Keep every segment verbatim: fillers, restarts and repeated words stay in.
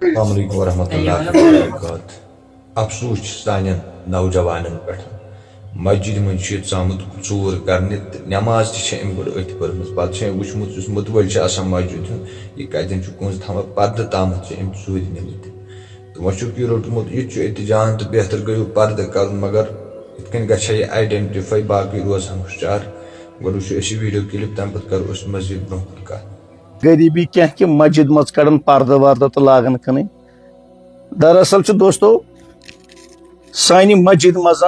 السلام علیکم ورحمۃ اللہ وبرکاتہ۔ افسوس چھُ سانٮ۪ن نوجوانن پٮ۪ٹھ۔ مسجدِ منٛز چھُ یہِ ژامُت ژوٗر کرنہِ تہٕ نماز تہِ چھےٚ أمۍ گۄڈٕ أتھۍ پٔرمٕژ۔ پتہٕ چھُ أمۍ وٕچھمُت یُس مُتوٲلۍ چھُ آسان مسجد ہُنٛد، یہِ کتٮ۪ن چھُ کٲنٛسہِ تھاوان پردٕ تامَتھ چھُ أمۍ ژوٗرِ نِمٕتۍ۔ تہٕ وۄنۍ چھُکھ یہِ روٚٹمُت، یہِ تہِ چھُ احتجاجن تہٕ بہتر گٔیو پردٕ کرُن، مگر یِتھ کٔنۍ گژھِ ہا یہِ identify، باقٕے روزہن ہُشیار۔ گۄڈٕ وٕچھو أسۍ یہِ video clip، تَمہِ پتہٕ کرو أسۍ مزید برونٛہہ کُن کتھ۔ غریبی کینٛہہ کہِ مسجد منٛز کڑان پردٕ وردٕ تہٕ لاگان کٕنٕنۍ۔ دراصل چھُ دوستو، سانہِ مسجد منٛز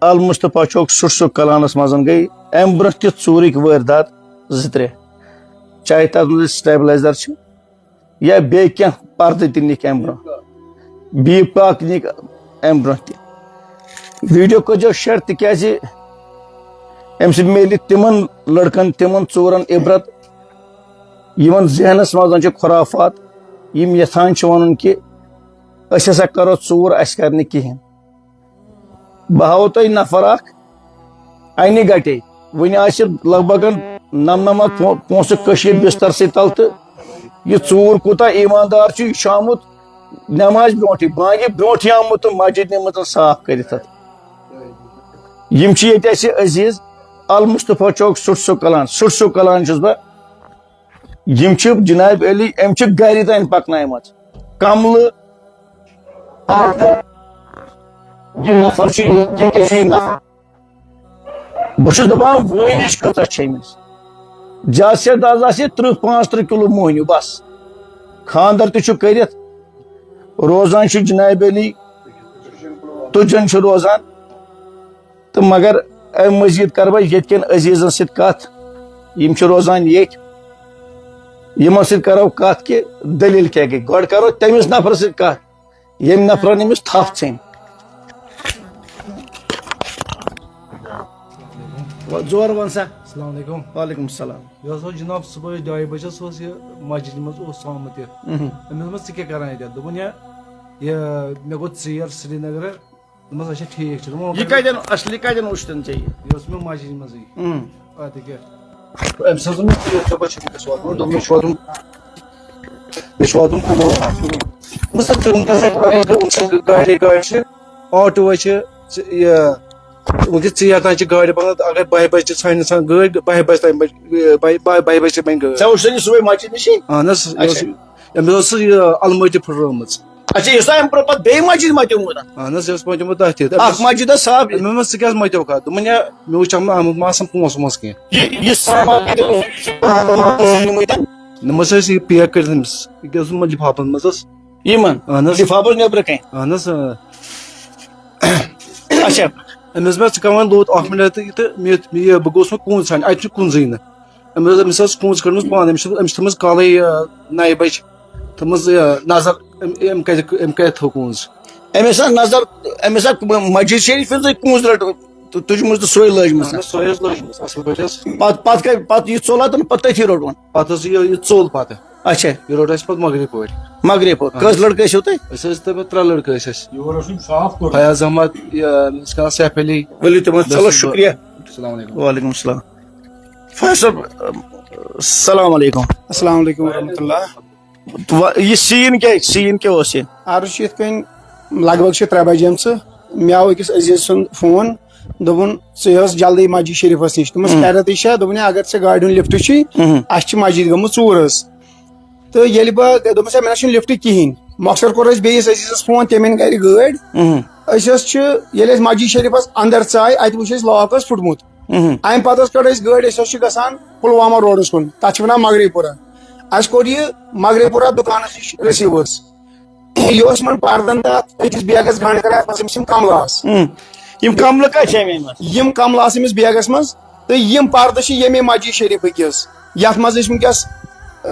المصطفیٰ چوک سُٹھ سُک کلانس منٛز گٔے امہِ برونٛہہ تہِ ژوٗرٕکۍ وٲرۍدات زٕ ترٛےٚ، چاہے تتھ منٛز stabilizer چھِ یا بیٚیہِ کینٛہہ پردٕ تہِ نِکھ امہِ برونٛہہ، بی پاک نِکھ امہِ برونٛہہ تہِ۔ Video کٔرۍزیو share، تِکیازِ امہِ سۭتۍ میلہِ تِمن لڑکن، تِمن ژوٗرن عبرت، یِمن ذہنس منٛز چھِ خرافات، یِم یژھان چھِ ونُن کہِ أسۍ ہسا کرو ژوٗر، اسہِ کرِ نہٕ کِہینۍ۔ بہٕ ہاوو تۄہہِ نفر اکھ، انہِ گٹے، وُنہِ آسہِ لگ بگن نمنمتھ پو-، پونٛسہٕ کٔشیٖرِ بسترسٕے تل، تہٕ یہِ ژوٗر کوٗتاہ ایٖماندار چھُ، یہِ چھُ آمُت نمازِ برونٛٹھٕے، بانگہِ برونٛٹھٕے آمُت تہٕ مسجد نِمٕژ صاف کٔرِتھ اتھ۔ یِم چھِ ییٚتہِ اَسہِ عزیٖز المصطفیٰ چوک سُٹھ سُک کلان، سُٹھ سُک کلان چھُس بہٕ۔ یِم چھِ جناب علی، أمۍ چھِ گرِ تام پکنایمژ کملہٕ۔ یہِ نفر چھُ، یہِ کیٛاہ چھُ یہِ نفر؟ بہٕ چھُس دَپان، وٲنِج کۭژاہ چھےٚ أمِس؟ زیادٕ سے زیادٕ آسہِ تٕرٛہ پانٛژھ تٕرٛہ کِلوٗ مۄہنیوٗ بَس۔ خانٛدر تہِ چھُ کٔرِتھ، روزان چھُ جنابِ عٲلی، تُجن چھُ روزان۔ تہٕ مگر اَمہِ مٔزیٖد کَرٕ بہٕ ییٚتہِ کٮ۪ن عزیٖزن سۭتۍ کَتھ، یِم چھِ روزان ییٚتھۍ، یِمن سۭتۍ کَرو کَتھ کہِ دٔلیٖل کیٛاہ گٔے۔ گۄڈٕ کَرو تٔمِس نفرٕ سۭتۍ کَتھ، ییٚمۍ نفرن أمِس تھپھ ژھٕنۍ۔ وۄنۍ زورٕ وَن سا۔ السلام علیکم۔ وعلیکم السلام۔ یہِ حظ اوس جناب صُبحٲے ڈاے بجے حظ اوس یہِ مسجدِ منٛز اوس آمُت یہِ۔ مہم۔ أمِس دوٚپمَس، "ژٕ کیٛاہ کران ییٚتٮ۪تھ؟" دوٚپُن، "یہِ، یہِ مےٚ گوٚو ژیر سرینگرٕ۔" دوٚپمَس، "اچھا، ٹھیٖک چھُ۔" دوٚپُن، یہِ کَتٮ۪ن، اصلی کَتٮ۪ن وٕچھتَن ژےٚ یہِ؟ یہِ اوس مےٚ مسجدِ منٛزٕے۔ مہم۔ اَدٕ کیٛاہ؟ أمۍ سٕنٛز دوٚپمَس، یہِ ژےٚ کوٚت چھُکھ وٕنکیٚس واتُن؟ دوٚپمَس، مےٚ چھُ واتُن، مےٚ چھُ واتُن کُمَل۔ دوٚپمَس، ژٕ وٕنکیٚس ہیٚکھ وۄنۍ، وٕنکیٚس گاڑے گاڑِ چھِ، آٹوٗ چھِ، ژٕ، یہِ، وٕنکیٚس ژیر تام چھِ گاڑِ بنان، اگر بَہہِ بجہِ چھِ ژھانٛڈِ ژھانٛڈ گٲڑۍ، بَہہِ بجہِ تام بج-، بَہہِ، بَہہِ، بَہہِ بجہِ چھِ بَنہِ گٲڑۍ۔ ژےٚ وٕچھتھ یہِ صُبحٲے مسجد نِشی؟ اہن حظ، یہِ اوس، اچھا۔ أمِس اوس سُہ یہِ المٲتۍ پھٕٹرٲومٕژ۔ اچھا، یہِ اوس اَمہِ برونٛہہ پتہٕ بیٚیہِ مسجد مَتیومُت اَتھ؟ اہن حظ، یہِ اوس مَتیومُت تَتھ تہِ۔ اَکھ مسجد ٲس صاف۔ أمۍ ووٚن، "ژٕ کیٛازِ مَتیوکھ اَتھ؟" دوٚپُن، "یا مےٚ وٕچھ اَتھ منٛز آمُت ما آسان پونٛسہٕ وونٛسہٕ کینٛہہ۔" یہِ، یہِ سامان کَتہِ اوس؟ یہِ اوس مَتیومُت۔ نہ، مےٚ ٲسۍ یہِ pack کٔرِتھ أمِس۔ یہِ کیٛاہ اوس یِمَن لِفافَن منٛز حظ۔ یِمَن؟ اہن حظ۔ لِفافَس نیٚبرٕ کَنہِ؟ اہن حظ، اۭں۔ اچھا۔ أمِس مےٚ، "ژٕ کَر وۄنۍ لوٚت اَکھ مِنٹ تہٕ یہِ تہٕ مےٚ، یہِ، بہٕ گوٚژھ وۄنۍ کُن ژھانٛڈنہِ، اَتہِ چھُ کُنزٕے نہٕ۔" أمِس ٲس، أمِس ٲس کونٛز کٔڑمٕژ پانہٕ، أمِس چھِ، أمِس چھِ تھٲومٕژ کالے، آ، نَیہِ بَجہِ تھٲومٕژ، آ، نظر، أمۍ، أمۍ کَتہِ، أمۍ کَتہِ تھٲو کونٛز؟ أمِس ٲس نظر، أمِس ٲس مسجد شریف ہٕنٛزٕے کونٛز رٔٹ-، تُ-، تُجمٕژ تہٕ سۄے لٲجمٕژ۔ اَہَن حظ، سۄے ٲس لٲجمٕژ، اَصٕل پٲٹھۍ حظ۔ پَتہٕ، پَتہٕ کَتہِ، پَتہٕ یہِ ژوٚل اَتھ، پَتہٕ تٔتھی روٚٹ وۄنۍ۔ پَتہٕ حظ یہِ، یہِ ژوٚل پَتہٕ۔ اچھا۔ یہِ روٚٹ اَسہِ پَتہٕ مغرب پورِ۔ مغرب پورِ۔ اَہَن کٔژ حظ۔ لٔڑکہٕ ٲسِو تُہۍ؟ أسۍ ٲسۍ تَتہِ پٮ۪ٹھ ترٛےٚ لٔڑکہٕ ٲسۍ اَسہِ۔ یور اوسُم صاف کوٚرمُت۔ فیاض احمد، یہِ، أمِس کَران سیف علی۔ ؤلِو تِمَن، چلو، شُکریہ۔ السلام علیکم۔ وعلیکم السلام۔ فیض صٲب، السلام علیکم۔ السلام علیکم ورحمۃ اللہ۔ وَ-، یہِ scene کیٛاہ، scene کیٛاہ اوس یہِ؟ عرض چھِ یِتھ کٔنۍ، لگ بگ چھِ ترٛےٚ بجیمژٕ۔ مےٚ آو أکِس عزیٖز سُنٛد فون، دوٚپُن، "ژٕ یہِ ٲس جلدی مسجد شریٖفَس نِش۔" دوٚپمَس، ہُم۔ "خیرَتٕے چھا؟" دوٚپُن، "ہے، اگر ژےٚ گاڑِ ہُنٛد لِفٹ چھُے، ہُم۔ اَسہِ چھِ مسجد گٔمٕژ ژوٗر حظ۔" تہٕ ییٚلہِ بہٕ، دوٚپمَس، "ہے، مےٚ نہ چھُنہٕ لِفٹ کِہیٖنۍ۔" مۄخصر کوٚر اَسہِ بیٚیِس عزیٖزَس فون، تٔمۍ أنۍ گَرِ گٲڑۍ۔ ہُم۔ أسۍ حظ چھِ، ییٚلہِ أَسہِ مسجد شریٖفَس اَندَر ژاے، اَتہِ وٕچھ اَسہِ lock حظ پھُٹمُت۔ مہم۔ اَمہِ پَتہٕ حظ کٔڑ اَسہِ گٲڑۍ، أسۍ حظ چھِ گژھان پُلوامہ روڈَس کُن، تَتھ چھِ وَنان مغربی پورہ۔ اَسہِ کوٚر یہِ مغربی پورہ دُکانَس نِش receive حظ۔ یہِ اوس یِمَن پَردَن تہٕ اَتھ أکِس بیگَس گنٛڈ کَران، اَتھ منٛز أمۍ سٕنٛدۍ کَملہٕ آسہٕ۔ مہم۔ یِم کَملہٕ کَتہِ چھِ أمۍ أنۍمٕتۍ؟ یِم کَملہٕ آسہٕ أمِس بیگَس منٛز، تہٕ یِم پَردٕ چھِ ییٚمے مسجد شریٖفٕکۍ حظ، یَتھ منٛز أسۍ وٕنکیٚس، آ،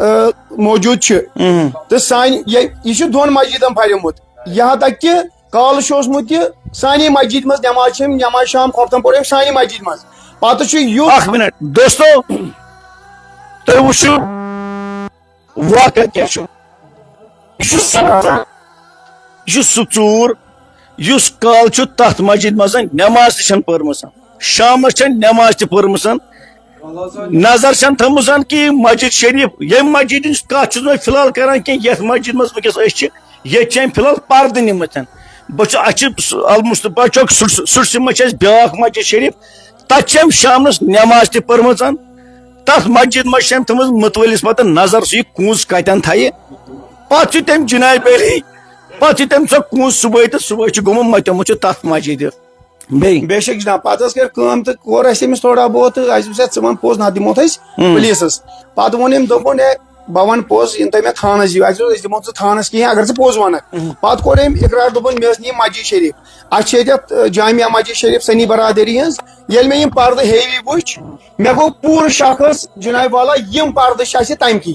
موجوٗد چھِ۔ مہم۔ تہٕ سانہِ، یہِ، یہِ چھُ دۄن مسجدَن پھَلیومُت۔ یہاں تک کہ کالہٕ چھُ اوسمُت یہِ سانے مسجد منٛز نماز چھِ أمۍ، نماز شام خۄفتن پوٚر أمۍ سانے مسجد منٛز۔ پتہٕ چھُ یُتھ اکھ منٹ دوستو، تُہۍ وٕچھِو واقعہ کیٛاہ چھُ۔ یہِ چھُ سُہ، یہِ چھُ سُہ ژوٗر یُس کالہٕ چھُ تتھ مسجد منٛز نماز تہِ چھَنہٕ پٔرمٕژ، شامس چھَنہٕ نماز تہِ پٔرمٕژ، نظر چھَنہٕ تھٲومٕژ کہِ یہِ مسجد شریف، ییٚمہِ مسجد ہٕنٛز کتھ چھُس بہٕ فی الحال کران کہِ یتھ مسجد منٛز وٕنکیٚس أسۍ چھِ، ییٚتہِ چھِ أمۍ فی الحال پردٕ نِمٕتۍ۔ بہٕ چھُس، اَسہِ چھِ س-، المصطفیٰ چوک سُرس-، سُرسہِ منٛز چھِ اَسہِ بیٛاکھ مسجد شریف، تَتہِ چھِ أمۍ شامنَس نٮ۪ماز تہِ پٔرمٕژ۔ تَتھ مسجد منٛز چھِ أمۍ تھٲومٕژ مُتوٲلِس پَتہٕ نظر، سُہ یہِ کُنٛز کَتٮ۪ن تھایہِ۔ پَتہٕ چھُ تٔمۍ جنابِ عٲلی، پَتہٕ چھُ تٔمۍ سۄ کُنٛز صُبحٲے تہٕ صُبحٲے چھُ گوٚمُت مَتیومُت چھُ تَتھ مسجدِ۔ بیٚیہِ؟ بے شک جناب، پتہٕ حظ کٔر کٲم تہٕ کوٚر اَسہِ أمِس تھوڑا بہت تہٕ اَسہِ دوٚپُس، "ہے، ژٕ وَن پوٚز، نَتہٕ دِمو تھٔج ہُم۔ پُلیٖسَس۔" پَتہٕ ووٚن أمۍ، دوٚپُن، "ہے، بہٕ وَنہٕ پوٚز، یِنہٕ تُہۍ مےٚ تھانَس یِیِو، اَسہِ دوٚپ، أسۍ دِمو ژٕ تھانَس کِہیٖنۍ، اگر ژٕ پوٚز وَنَکھ۔" ہُم۔ پَتہٕ کوٚر أمۍ اقرار، دوٚپُن، "مےٚ ٲس نہٕ یہِ مسجد شریف، اَسہِ چھِ ییٚتٮ۪تھ، اَ، جامع مسجد شریف سنی برادری ہٕنٛز۔" ییٚلہِ مےٚ یِم پردٕ ہیوی وٕچھ، مےٚ گوٚو پوٗرٕ شخص جناب والا، یِم پردٕ چھِ اَسہِ تَمہِ کی۔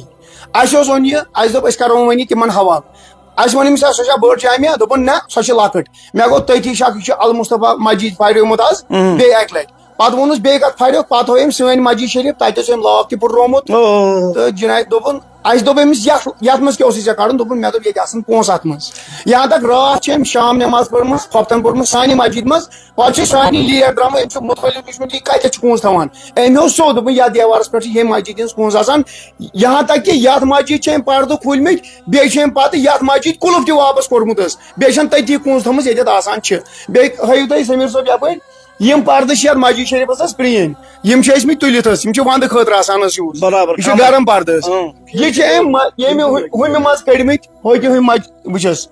اَسہِ اوس وۄنۍ یہِ، اَسہِ دوٚپ، أسۍ کَرو وۄنۍ یہِ تِمن حوالہٕ۔ اَسہِ ووٚن أمِس، "سۄ چھا بٔڑ جامع؟" دوٚپُن، "نہ، سۄ چھِ لۄکٕٹ۔" مےٚ گوٚو تٔتی شک، یہِ چھُ المصطفیٰ مسجد پھاڑیومُت آز اۭں۔ بیٚیہِ اَکہِ لَٹہِ۔ پَتہٕ ووٚنُس، "بیٚیہِ کَتھ پھاڑیوکھ؟" پَتہٕ ہٲو أمۍ سٲنۍ مسجد شریف، تَتہِ اوس أمۍ lock تہِ پھُٹرومُت۔ او۔ تہٕ جناب دوٚپُن، اَسہِ دوٚپ أمِس، "یَتھ، یَتھ منٛز کیٛاہ اوسُے ژےٚ کَڑُن؟" دوٚپُن، "مےٚ دوٚپ، ییٚتہِ آسَن پونٛسہٕ اَتھ منٛز۔" یہاں تک راتھ چھِ أمۍ شام نٮ۪ماز پٔرمٕژ، خۄفتَن پوٚرمُت سانہِ مسجد منٛز۔ پَتہٕ چھُ سانہِ leader درٛامُت، أمۍ چھُ مُتوٲلِف وٕچھمُت، یہِ کَتٮ۪تھ چھُ کُنٛز تھاوان۔ أمۍ ہیوٚت سیوٚد، دوٚپُن، "یَتھ دیوارَس پٮ۪ٹھ چھِ ییٚمہِ مسجد ہٕنٛز کُنٛز آسان۔" یہاں تک کہ یَتھ مسجد چھِ أمۍ پردٕ کھوٗلمٕتۍ، بیٚیہِ چھِ أمۍ پتہٕ یَتھ مسجد قُلُف تہِ واپس کوٚڑمُت حظ۔ بیٚیہِ چھَنہٕ تٔتی کُنٛز تھٲومٕژ، ییٚتٮ۪تھ آسان چھِ۔ بیٚیہِ ہٲیِو تُہۍ سمیٖر صٲب یَپٲرۍ، یِم پردٕ چھِ یَتھ مسجد شریفَس حظ پرٛٲنۍ۔ یِم چھِ ٲسۍمٕتۍ تُلِتھ حظ، یِم چھِ وَندٕ خٲطرٕ آسان حظ یوٗز۔ برابر، یہِ چھُ کَمر۔ گرم پردٕ حظ۔ اۭں۔ یہِ چھِ أمۍ مہ-، ییٚمہِ ہُ-، ہُمہِ منٛز کٔڑمٕتۍ، ہوٚتہِ ہُمہِ مسجد، وٕچھ حظ۔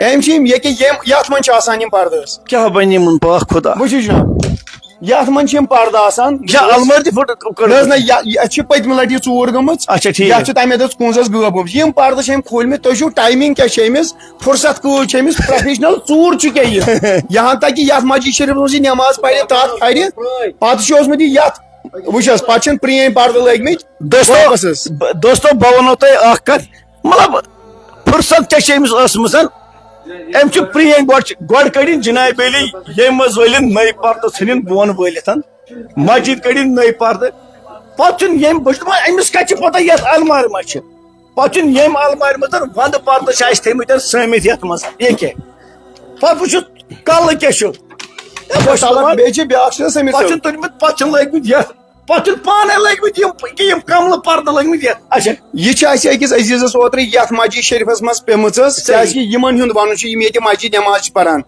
أمۍ چھِ یِم ییٚکیٛاہ ییٚمۍ، یَتھ منٛز چھِ آسان یِم پردٕ حظ۔ کیٛاہ بَنہِ یِمَن پاک خۄدا؟ وٕچھِو جناب، یَتھ منٛز چھِ یِم پردٕ آسان۔ یہِ چھا المٲرۍ تہِ پھٕٹرٲومٕژ؟ نہ حظ، نہ، یہِ، یہِ چھِ پٔتمہِ لَٹہِ یہِ ژوٗر گٔمٕژ۔ اچھا، ٹھیٖک۔ یَتھ چھِ تَمے دۄہ کُنٛز حظ غٲب گٔمٕژ۔ یِم پردٕ چھِ أمۍ کھوٗلمٕتۍ، تُہۍ چھِو timing کیٛاہ چھِ أمِس؟ فرصت کۭژ چھِ أمِس؟ Professional ژوٗر چھُ کیٛاہ یہِ؟ یہاں تک کہ یَتھ مسجد شریفَس منٛز یہِ نٮ۪ماز پَرِ، تَتھ پَرِ، پَتہٕ چھُ اوسمُت یہِ یَتھ، وٕچھ حظ، پَتہٕ چھِنہٕ پرٛٲنۍ پردٕ لٲگمٕتۍ۔ دوستو، واپس حظ۔ ب-، دوستو، بہٕ وَنو تۄہہِ اَکھ کَتھ، مطلب، فرصت کیٛاہ چھِ أمِس ٲسمٕژ؟ أمۍ چھِ پرٛٲنۍ گۄڈٕ چھِ، گۄڈٕ کٔڑِن جنابِ عٲلی، ییٚمہِ منٛز وٲلِن نٔے پردٕ ژھٕنِن بۄن وٲلِتھ۔ مسجد کٔڑِن نٔے پردٕ۔ پتہٕ چھُنہٕ ییٚمۍ، بہٕ چھُس دَپان، أمِس کَتہِ چھِ پتہ یَتھ المارِ منٛز چھِ؟ پتہٕ چھُنہٕ ییٚمۍ المارِ منٛز وَندٕ پردٕ چھِ اَسہِ تھٲیمٕتۍ سٲمِتھ یَتھ منٛز۔ یہِ کیٛاہ؟ پتہٕ وٕچھِو کَلہٕ کیٛاہ چھُ۔ ماشاء اللہ، بیٚیہِ چھِ بیٛاکھ چھِنہ سٔمِتھ پتہٕ صٲب۔ چھِنہٕ تُلمٕتۍ، پتہٕ چھِنہٕ لٲگمٕتۍ یَتھ۔ پتہٕ چھِنہٕ پانَے لٲگمٕتۍ یِم، یہِ کِم کَملہٕ پردٕ لٲگمٕتۍ یَتھ۔ اچھا۔ یہِ چھِ اَسہِ أکِس عزیٖزَس اوترٕ یَتھ مسجد شریٖفَس منٛز پیٚمٕژ ٲس، صحیح۔ کیٛازِکہِ یِمَن ہُنٛد وَنُن چھُ، یِم ییٚتہِ مسجد نٮ۪ماز چھِ پَران۔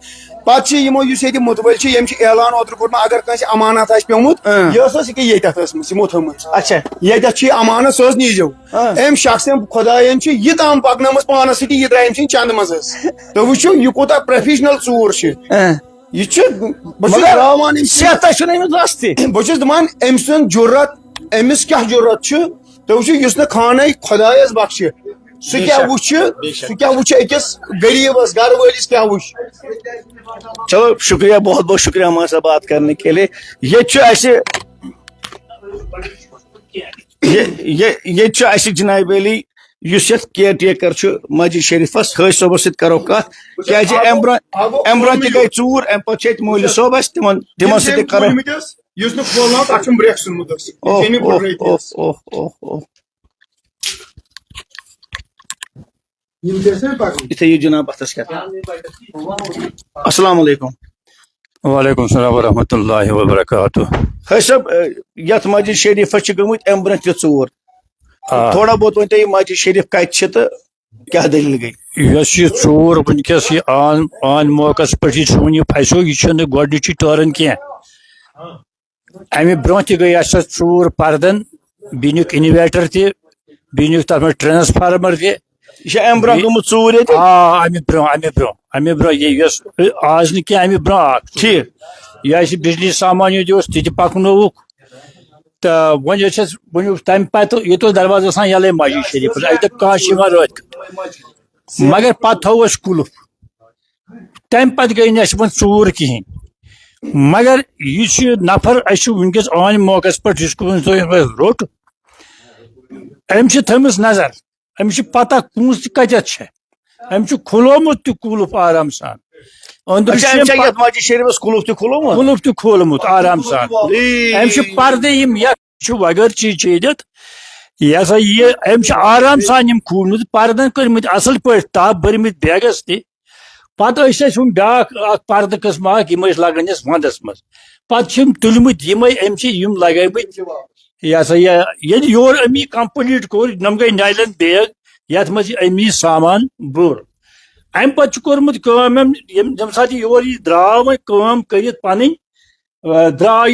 پَتہٕ چھِ یِمو، یُس ییٚتہِ مُتوٲلۍ چھِ، یِم چھِ اعلان اوترٕ کوٚرمُت، اگر کٲنٛسہِ اَمانَت آسہِ پیوٚمُت، اۭں۔ یہِ ٲس اَسہِ ییٚکیٛاہ ییٚتٮ۪تھ ٲسمٕژ، یِمو تھٲومٕژ۔ اچھا۔ ییٚتٮ۪تھ چھُ یہِ اَمانَت، سُہ حظ نیٖزیو۔ اۭں۔ أمۍ شخصن خۄدایَن چھِ یہِ تام پَکنٲومٕژ پانَس سۭتۍ، یہِ درٛاے أمۍ سٕنٛدِ چَندٕ منٛز حظ۔ تُہۍ وٕچھِو، یہِ کوٗتاہ professional ژوٗر چھِ۔ اۭں۔ یہِ چھُ، بہٕ چھُس مگر راوان أمۍ سٕنٛدِ صحتس چھُنہٕ أمِس رَس تہِ۔ بہٕ چھُس دَپان، أمۍ سُنٛد جُرت، أمِس کیٛاہ جُرت چھُ؟ تُہۍ وٕچھِو، یُس نہٕ خانَے خۄدایَس بخشہِ، سُہ بے کیٛاہ شک، وٕچھِ؟ بے شک۔ سُہ کیٛاہ وٕچھِ أکِس غریٖبَس، گَرٕ وٲلِس کیٛاہ وٕچھِ؟ چلو، شُکریہ، بہت بہت شُکریہ ہمارے ساتھ بات کرنے کے لیے۔ ییٚتہِ چھُ اَسہِ، یہِ، یہِ، ییٚتہِ چھُ اَسہِ جناب علی، یُس یَتھ caretaker چھُ مسجد شریٖفَس، حٲج صٲبَس سۭتۍ کَرو کَتھ، کیٛازِ اَمہِ برٛونٛہہ، اَمہِ برٛونٛہہ تہِ گٔے ژوٗر، اَمہِ پَتہٕ چھِ ییٚتہِ مولوی صٲب اَسہِ، تِمَن، تِمَن سۭتۍ تہِ کَرو۔ یُس نہٕ کھولناو، تَتھ چھُم برٛیک ژھٕنمُت حظ۔ اوہ، یہِ چھےٚ نہٕ اوہ، پھٕٹرٲیِتھ اوہ، حظ۔ اوہ، اوہ، اوہ۔ یِم تہِ ٲسۍ نہٕ پَکان۔ یِتھے یہِ جناب اَتھَس کیٛاہ؟ السلام علیکم۔ وعلیکم السلام ورحمۃ اللہ وبرکاتہ۔ حٲج صٲب، اے، یَتھ مسجد شریٖفَس چھِ گٔمٕتۍ اَمہِ برٛونٛہہ تہِ ژوٗر۔ آ۔ تھوڑا بہت ؤنۍ تو یہِ مسجد شریٖف کَتہِ چھِ تہٕ کیٛاہ دٔلیٖل گٔے؟ یۄس یہِ ژوٗر وٕنکیٚس یہِ آن، آن موقعس پٮ۪ٹھ یہِ چھُ وٕنہِ پھَسیو، یہِ چھُنہٕ گۄڈٕنِچی ٹٲرٕن کینٛہہ۔ اَمہِ برٛونٛہہ تہِ گٔے اَسہِ سۄ ژوٗر پردن، بیٚیہِ نیُک inverter تہِ، بیٚیہِ نیُک تَتھ منٛز transformer تہِ۔ یہِ چھا اَمہِ برٛونٛہہ گٔمٕژ ژوٗر ییٚتہِ؟ آ، اَمہِ برٛونٛہہ، اَمہِ برٛونٛہہ، اَمہِ برٛونٛہہ، یہِ یۄس آز نہٕ کینٛہہ، اَمہِ برٛونٛہہ اَکھ۔ ٹھیٖک۔ یہِ اَسہِ بجلی سامان یوت اوس، تہِ تہِ پَکنووُکھ۔ تہٕ وۄنۍ ٲسۍ اَسہِ، وۄنۍ اوس تَمہِ پَتہٕ، ییٚتہِ اوس دروازٕ آسان یَلَے مسجد شریٖفَس، اَسہِ دوٚپ، کانٛہہ چھِ یِوان رٲتۍ کیُتھ۔ مگر پَتہٕ تھوٚو اَسہِ قُلُف۔ تَمہِ پَتہٕ گٔے نہٕ اَسہِ وۄنۍ ژوٗر کِہیٖنۍ۔ مگر یُس یہِ نفر اَسہِ چھُ وٕنکیٚس آن موقعس پٮ۪ٹھ، یُس کُنہِ زٔنۍ اَسہِ روٚٹ، أمۍ چھِ تھٲومٕژ نظر، أمِس چھِ پَتہ کُنٛز تہِ کَتٮ۪تھ چھےٚ، أمۍ چھُ کھُلومُت تہِ قُلُف آرام سان۔ أنٛدرٕ اچھا، چھِ أمۍ أمۍ چھا پَ-، یَتھ مسجد شریٖفَس قُلُف تہِ کھُلومُت؟ قُلُف تہِ کھولمُت آرام سان۔ ٹھیٖک۔ أمۍ چھِ پردٕ یِم یَتھ چھُ وغٲر چیٖز چیٖز دِتھ۔ یہِ ہسا یہِ، أمۍ چھِ آرام سان یِم کھوٗلمٕتۍ، پردن کٔرمٕتۍ اَصٕل پٲٹھۍ تَپھ بٔرمٕتۍ بیگس تہِ۔ پتہٕ ٲسۍ اَسہِ ہُم بیٛاکھ اَکھ پردٕ قٕسمہٕ اَکھ، یِم ٲسۍ لگان اَسہِ وَنٛدَس منٛز۔ پتہٕ چھِ یِم تُلمٕتۍ، یِمَے أمۍ چھِ یِم لگٲومٕتۍ۔ یہِ ہسا یہِ، ییٚلہِ یورٕ أمی complete کوٚر، یِم گٔے nylon bag، یَتھ منٛز یہِ أمی سامان بوٚر۔ امہِ پتہٕ چھُ کوٚرمُت کٲم أمۍ، ییٚمہِ، ییٚمہِ ساتہٕ یہِ یور یہِ درٛاو وۄنۍ کٲم کٔرِتھ پنٕنۍ، آ، درٛاو